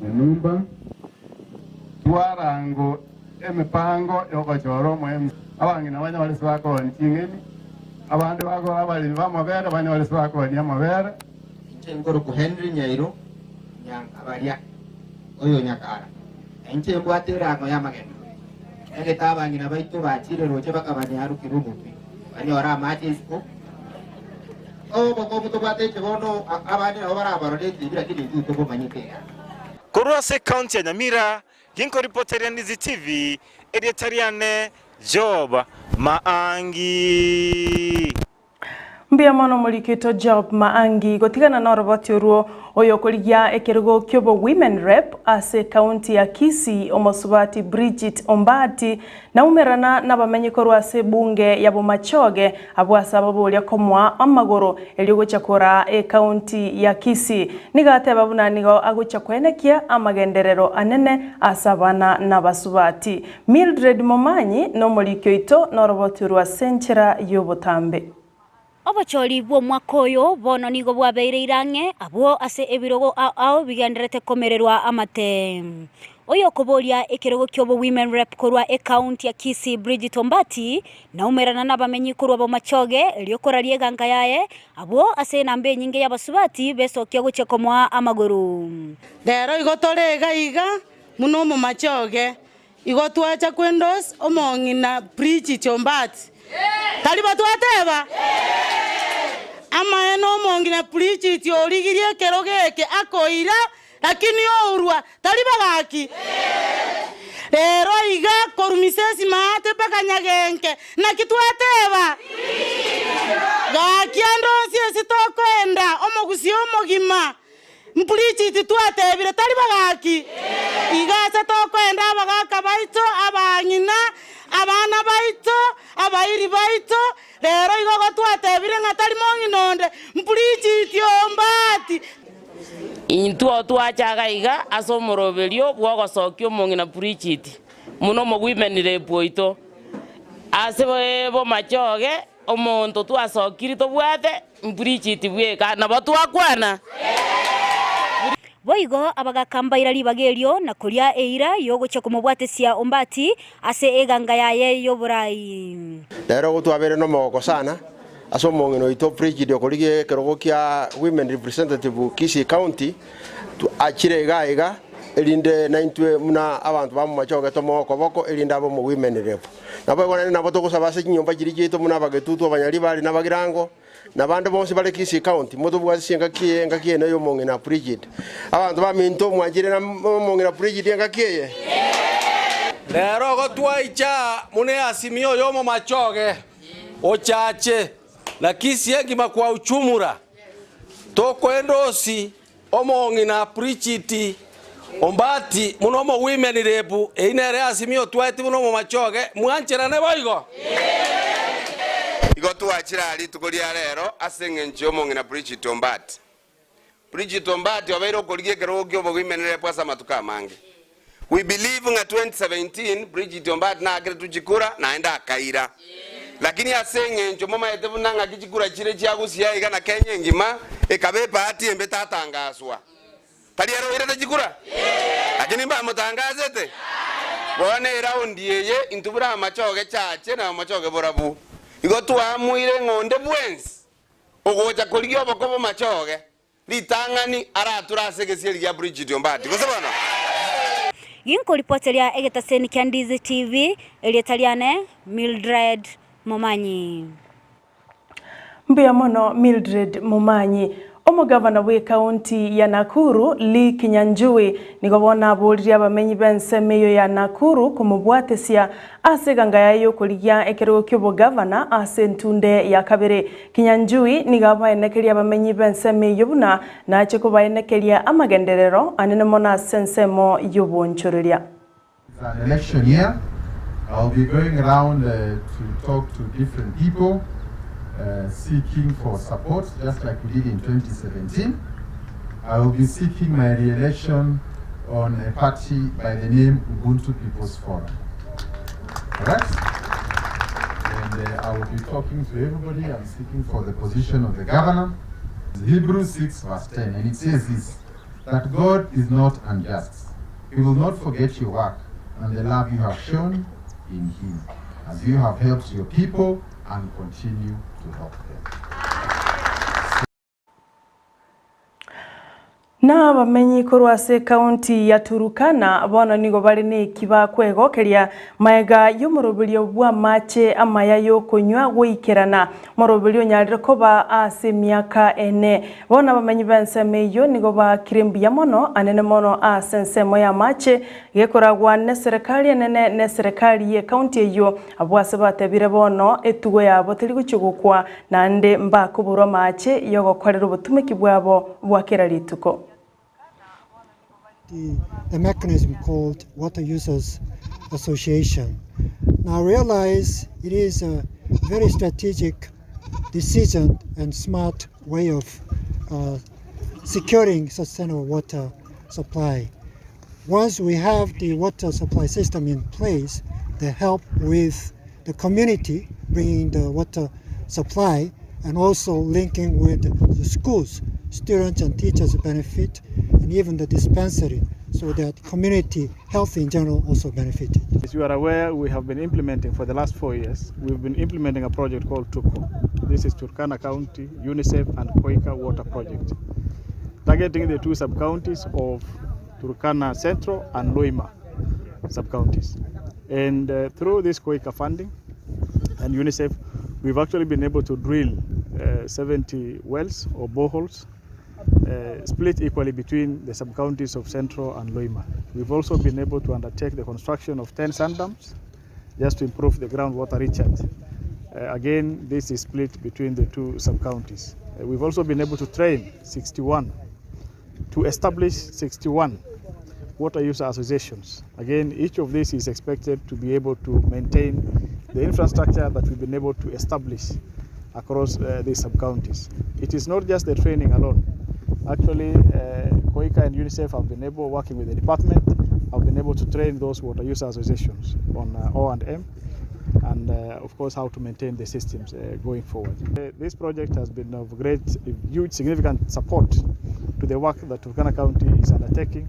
Onumba, Twarango emepango y'ogochora omoemsi, abang'ina banyore ase bakoonia ching'eni, abande bakore abaremi b'amabere banyore ase bakoonia amabere. Inche nkorokwa Henry Nyairo Nyankabaria, oyo Nyakara, na inche mbwate erango y'amagena. Egete abang'ina baito bachire roche bakabanyarokera omotwe, banyore amache isiko. Obokongu tobwate inche bono, abande nabo barabarore ekibi, lakini intwe tobomanyete iga. Korwa ase ekaunti ya Nyamira, ginkoripoteria Ndizi TV, erieta riane Job Maangi. Mbuya mono omorikito Job Maangi gotigana noroboti orwo oyokorigia ekerogo kiobo Women Rep ase ekaunti ya Kisii omosubati Bridget Ombati Naumerana nabamenyi korwa ase ebunge ya Bomachoge, abwo ase ababoria komoa amagoro erio gochia koraa ecounty ya Kisii. Nigo ateba buna nigo agochia koenekia amagenderero anene ase abana nabasubati. Mildred Momanyi nomoriki oito noroboti orwo ase enchera yobotambe. Obochori bw'omwaka oyo bono nigo bwabeire ang'e abwo ase ebirogo ao ao bigendererete komererwa amate. Oyokoboria ekerogo ki'obo Women Rep korwa ecounty ya Kisii Bridget Ombati naumerana nabamenyi korwa Bomachoge erio koraria eganga yaye abwo ase enamba enyinge y'abasubati besokia gochia komoa amagoro. Rero igo tore iga iga buna omomachoge, Igo twacha kwendose omong'ina Bridget Ombati. Tari bo twateba? Amaene omong'ina Bridget origirie ekerogo eke akoira lakini ourwa, tari bo gaki? Rero iga korwa Misesi Maate mpaka Nyagenke naki twateba? Gaki ande onsi ase tokoenda omogusii omogima Mprichiti twatebire tari bagaki? Iga ase tokoenda abagaka baito, abang'ina, abana baito, abairi baito, rero igo gotwatebire ng'a tari mong'ina onde, mprichiti ombati. Intwe twacha iga ase omoroberio bw'ogosokia omong'ina Bridget, buna omogwimeni rep oito, ase bomachoge omonto twasokirie tobwate Bridget bweka nabo twakwana. Boigo abagaaka mbaira ribaga erio na koria eira y'ogochia komobwatesia Ombati ase eganga yaye y'oborai. Rero igo twabeire nomogoko sana ase omong'ina oito Brigid okorigia ekerogo kia Women Representative Kisii County achire iga iga erinde naintwe buna abanto ba Momachoge tomoe okoboko erinde abe omo Women Rep. Naboigo naende nabo togosaba ase chinyomba chiria chiaito buna Abagetutu, Abanyaribari, na Abagirango, na abande bonsi bare Kisii County, motobwate ase engaki eye, engaki eye y'omong'ina Brigid. Abanto baminto, mwanchire na omong'ina Brigid engaki eye? Rero igo twaicha buna easimio y'omomachoge ochache, na Kisii engima kwa uchumura, tokoendosi Omong'ina Bridget Ombati buna omowomen rep, eyio nere Azimio otwaeti buna omomachoge, mwancherane boigo? Igo twachire aa rituko ria rero ase engencho y'omong'ina Bridget Ombati. Bridget Ombati obeire okorigia ekerogo ki'obowomen rep ase amatuko amange. We believe ng'a 2017 Bridget Ombati naakeretwe chikura naende akaira. Lakini ase eng'encho momaete buna ng'aki chikura chire chia Gusii aiga na Kenya engima, ekaba epaati embe tatangaswa. Tari ere oirete chikura? Lakini mbamotangasete? Bono eraundi eye intwe buna amachoge chache na amachoge borabu. Igo twaamuire ng'a onde bwensi ogocha korigia oboko bw'amachoge Ritang'ani arature ase egesieri gia Bridget Ombati, gose bono? Ginkoripoteria egetaseni kia Ndizi TV, erieta riane Mildred Momanyi. Mbuya mono Mildred Momanyi. Omogavana bw'ekaunti ya Nakuru, Lee Kinyanjui, nigo bono aboririe abamenyi b'ensemo eyio ya Nakuru komobwatesia ase eganga yaye y'okorigia ekerogo ki'obogavana ase entunde ya kabere. Kinyanjui nigo abaenekerie abamenyi b'ensemo eyio buna nache kobaenekeria amagenderero anene mono ase ensemo y'obonchoreria. It's an election year, I will be going round to talk to different people seeking for support just like we did in 2017. I will be seeking my re-election on a party by the name Ubuntu People's Forum. Alright? And uh, I will be talking to everybody. I'm seeking for the position of the governor. Hebrews 6 verse 10 and it says this. that God is not unjust. He will not forget your work and the love you have shown in him, as you have helped your people and continue to help them. Na abamenyi korwa ase ekaunti ya Turukana bono nigo bare neki bakwegokeria maega y'omoroberio bw'amache amaya y'okonywa goikerana, moroberio onyarire koba ase emiaka ene. Bono abamenyi b'ensemo eyio nigo baakire mbuya mono anene mono ase ensemo y'amache gekoragwa neserekari enene neserekari y'ekaunti eyio, abwo ase batebire bono etugo yabo teri gochia gokwa Naende mbakoborwa amaache y'ogokorera obotumeki bwabo bwa kera rituko. The mechanism called Water Users Association. Now realize it is a very strategic decision and smart way of uh, securing sustainable water supply. Once we have the water supply system in place, the help with the community bringing the water supply and also linking with the schools, students and teachers benefit, and even the dispensary, so that community health in general also benefited. As you are aware, we have been implementing for the last 4 years, we've been implementing a project called TUKO. This is Turkana County, UNICEF and KOICA Water Project, targeting the two sub-counties of Turkana Central and Loima sub-counties. And through this KOICA funding and UNICEF, we've actually been able to drill 70 wells or boreholes, split equally between the sub-counties of Central and Loima. We've also been able to undertake the construction of 10 sand dams just to improve the groundwater recharge. Again, this is split between the two sub-counties. We've also been able to train 61, to establish 61 water user associations. Again, each of these is expected to be able to maintain the infrastructure that we've been able to establish across these sub-counties. It is not just the training alone. Actually, KOICA and UNICEF have been able, working with the department, have been able to train those water user associations on O&M and of course how to maintain the systems going forward. This project has been of great, huge, significant support to the work that Turkana County is undertaking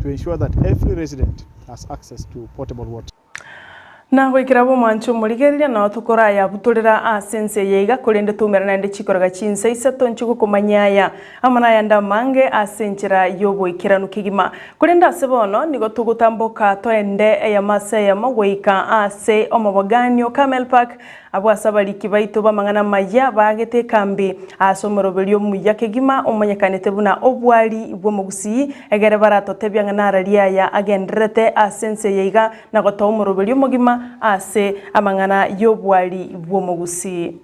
to ensure that every resident has access to potable water. Na goikera bw'omwancho omorigereria, nao tokorayabutorera ase ense eye iga, korende toumera naende chikoroga chinsa isato nchigokomanyia aya amo nayande amange ase enchera y'oboikeranu kegima. Korende ase bono nigo togotamboka toende eyemo ase eyemo goika ase omoboganio Carmel Park, Abwo ase abariki baito b'amang'ana amaya baagete ekambi ase omoroberio omuya kegima omanyekanete buna obwari bw'omogusii, egere baratotebie ng'a nararia aya agendererete ase ense eye iga na gotoa omoroberio omogima ase amang'ana y'obwari bw'omogusii.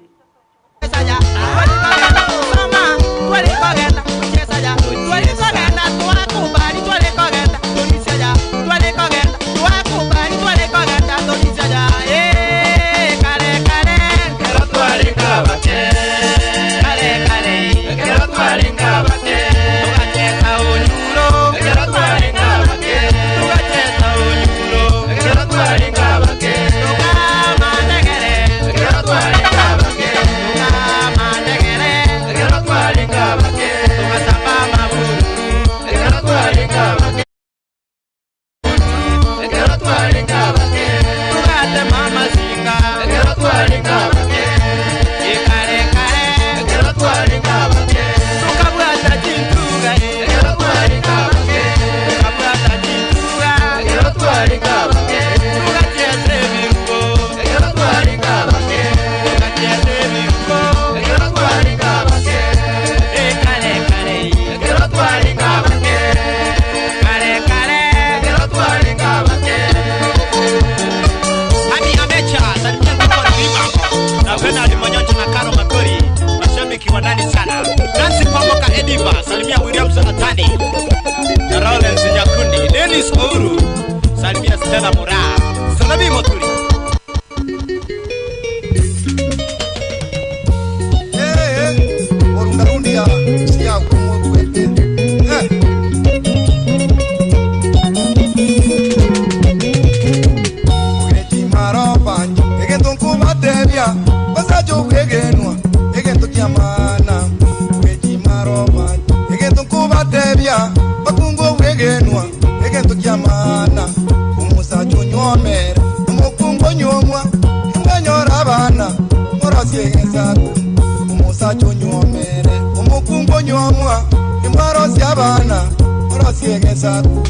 gesaku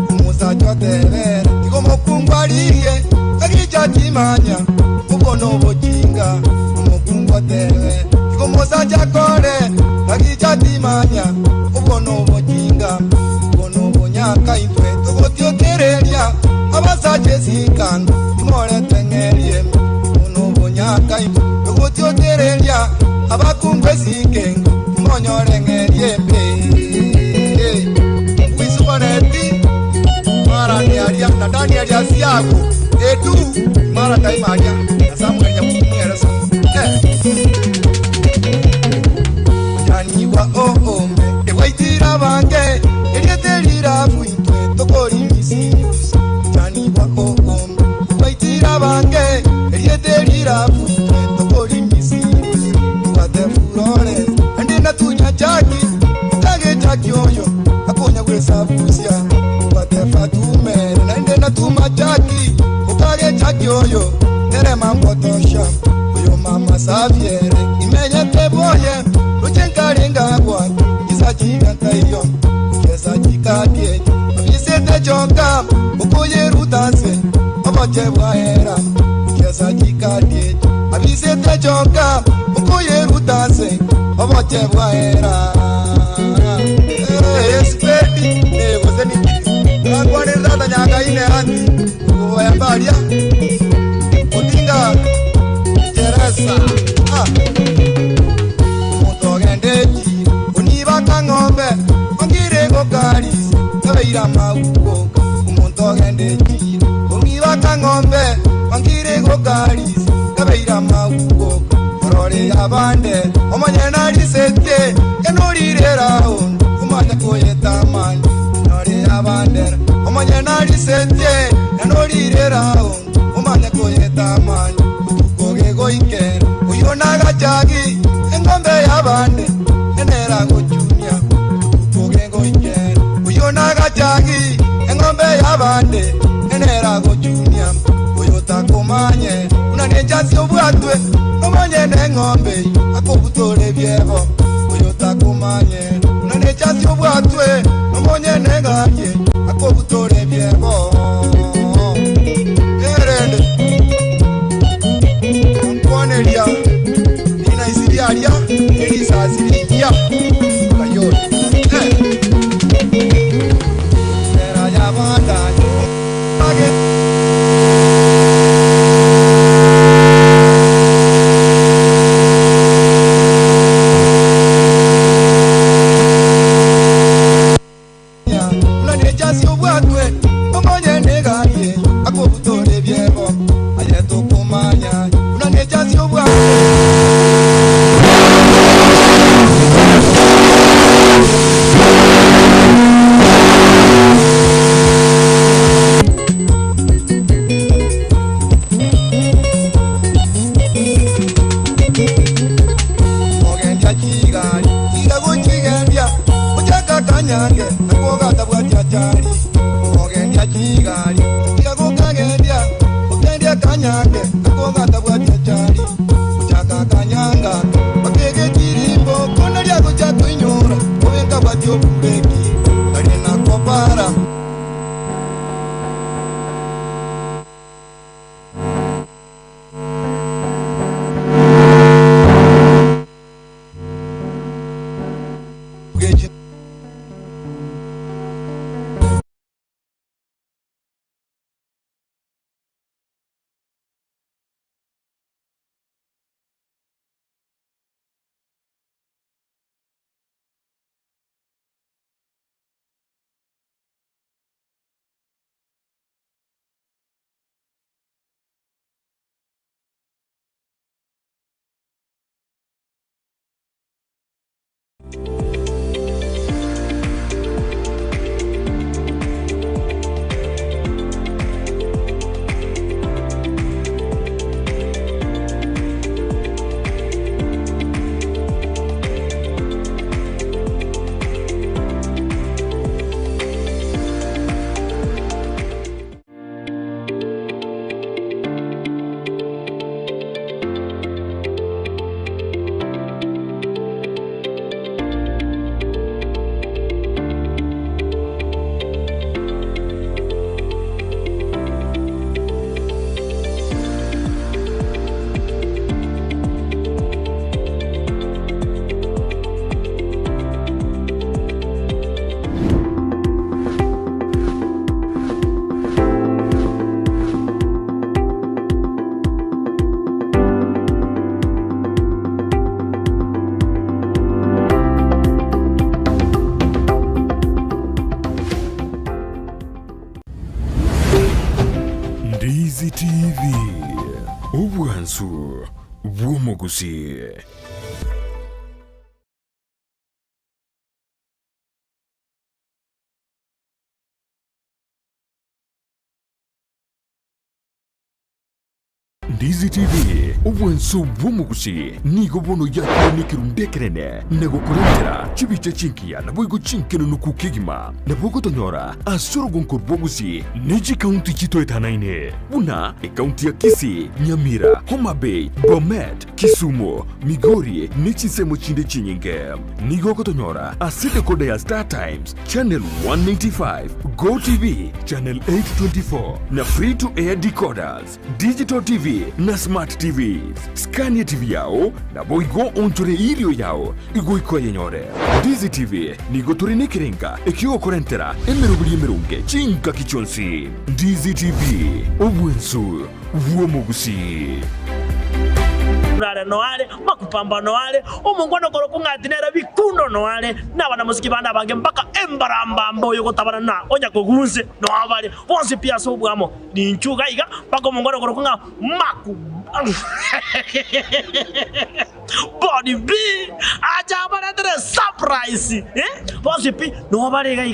Omosacha otebere tiga omokungu aririe Agicha chimanya obwo nobochinga Omokungu otebe tiga omosacha akore Agicha timanya obwo nobochinga Obwo nobonyaka intwe togotiokereria Abasacha esinkanga timorete ng'erie Obwo nobonyaka intwe togotiokereria Abakungu esikenga timonyore ng'erie mbe Wisukoneti mara ni aria na Daniel Asiago edu mara kaimaria na Samuel Nyamukumweresa Janiwa oome ewaitira bange eriete rirabu intwe tokori misius Janiwa oome ewaitira bange eriete rirabu intwe tokori misius Twate furore andi natunya chaki kage chaki oyo akonya gwesabusia Fatumere naende natuma chaki ukage chaki oyo nerema mbotosha oyo mama Saviere imenyete boye ruchenkalingagwa isachikantaiyo kesachikadie abisete chonka ukuyerutase oboche bwahera kesachikadie abisete chonka ukuyerutase oboche bwahera Espedi negoseni Agwanirira tanyanga ine ati Kuboya mbaria Odinga Jeresa Mutogendeji Unibaka ng'ombe Ongire gokarisi Kabeira mauko Omuntu ogendeji Unibaka ng'ombe Ongire gokarisi Kabeira mauko Orore abande Omanye narisetie Kenorire round Umanye koyetamani Nore abandera Omanye narisetie Kenorire round Umanye koyetamani Utukoge goikera Uyo nagachagi Engombe yabande Enera gochunia Utukoge goikera Uyo nagachagi Engombe yabande Enera gochunia Uyo takomanye Unanechasi obwatwe Omanye neng'ombe Akobutore byebo Uyo takomanye Unanechasi obwatwe Omanye neng'aye Akobutore byebo Erende Nkwaneria Nina isiriaria Erisasiriria Kayole Era yabanda Age Unanechasi obwatwe Omanye negaye Akobutore byebo Ayetukumanya Unanechasi obwatwe Ogendia chigari Tiga guchigendia Uchaka kanyange Nakuogata bwatia chari Ogendia chigari Ndizi TV, obwansu bw'omogusii. Ndizi TV, obwanso bw'omogusii nigo bono yakire nekerundu ekenene na gokorentera chibicha chingiya naboigo chinkenenuku kegima. Nabo ogotonyora ase orogonko rw'ogusii ne chikaunti chitoetanaine buna ekaunti ya Kisii, Nyamira, Homa Bay, Bomet, Kisumu, Migori ne chinsemo chinde chinyinge. Nigo ogotonyora ase decoder ya Star Times, Channel 195, Go TV, Channel 824 na Free to Air decoders, Digital TV na Smart TVs. Scan TV yao naboigo onchore irio yao igoika oyenyore. Ndizi TV nigo tore nekerenga ekiogokorentera emeroberi emeronge chingaki chionsi. Ndizi TV, obwensu bw'omogusii. Rare noare, makupamba noare, omongwana okorokwa ng'a ati nere bikundo noare, na abanamosiki bande abange mpaka embarambamba oyogotabana na onya kogunse noabare, bonsi pi ase obwamo. Ninchu iga iga mpaka omongwana okorokwa ng'a maku Body B ache abaretere surprise eh, bonsi pi nobare iga iga.